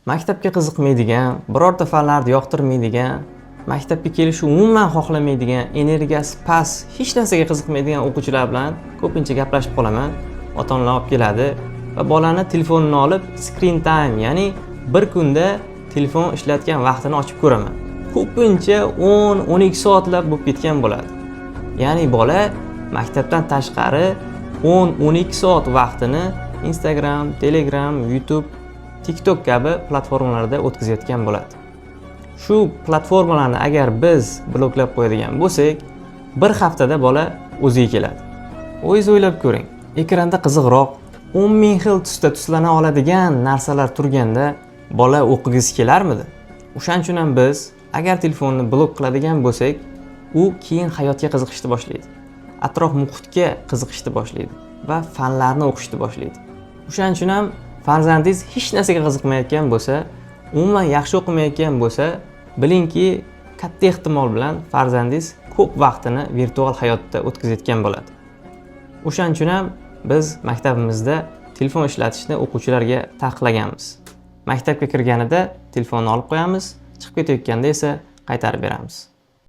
Maktabga qiziqmaydigan, birorta fanlarni yoqtirmaydigan, maktabga kelishni umuman xohlamaydigan, energiyasi past, hech narsaga qiziqmaydigan o'quvchilar bilan ko'pincha gaplashib qolaman. Ota-onalar olib keladi va bolani telefonini olib, screen time, ya'ni bir kunda telefon ishlatgan vaqtini ochib ko'raman. Ko'pincha 10-12 soatlab bo'lib ketgan bo'ladi. Ya'ni bola maktabdan tashqari 10-12 soat vaqtini Instagram, Telegram, YouTube, TikTok kabi platformalarda o'tkazayotgan bo'ladi. Shu platformalarni agar biz bloklab qo'yadigan bo'lsak, bir haftada bola o'ziga keladi. O'zingiz o'ylab ko'ring. Ekranda qiziqroq 10 ming xil tusda tuslana oladigan narsalar turganda bola o'qigisi kelarmidi? O'shaning uchun ham biz agar telefonni blok qiladigan bo'lsak, u keyin hayotga qiziqishni boshlaydi. Atrof muhitga qiziqishni boshlaydi va fanlarni o'qishni boshlaydi. O'shaning uchun ham farzandingiz hech narsaga qiziqmayotgan bo'lsa, umuman yaxshi o'qimayotgan bo'lsa, bilingki, katta ehtimol bilan farzandingiz ko'p vaqtini virtual hayotda o'tkazayotgan bo'ladi. O'shaning uchun ham biz maktabimizda telefon ishlatishni o'quvchilarga taqiqlaganmiz. Maktabga kirganida telefonni olib qo'yamiz, chiqib ketayotganda esa qaytarib beramiz.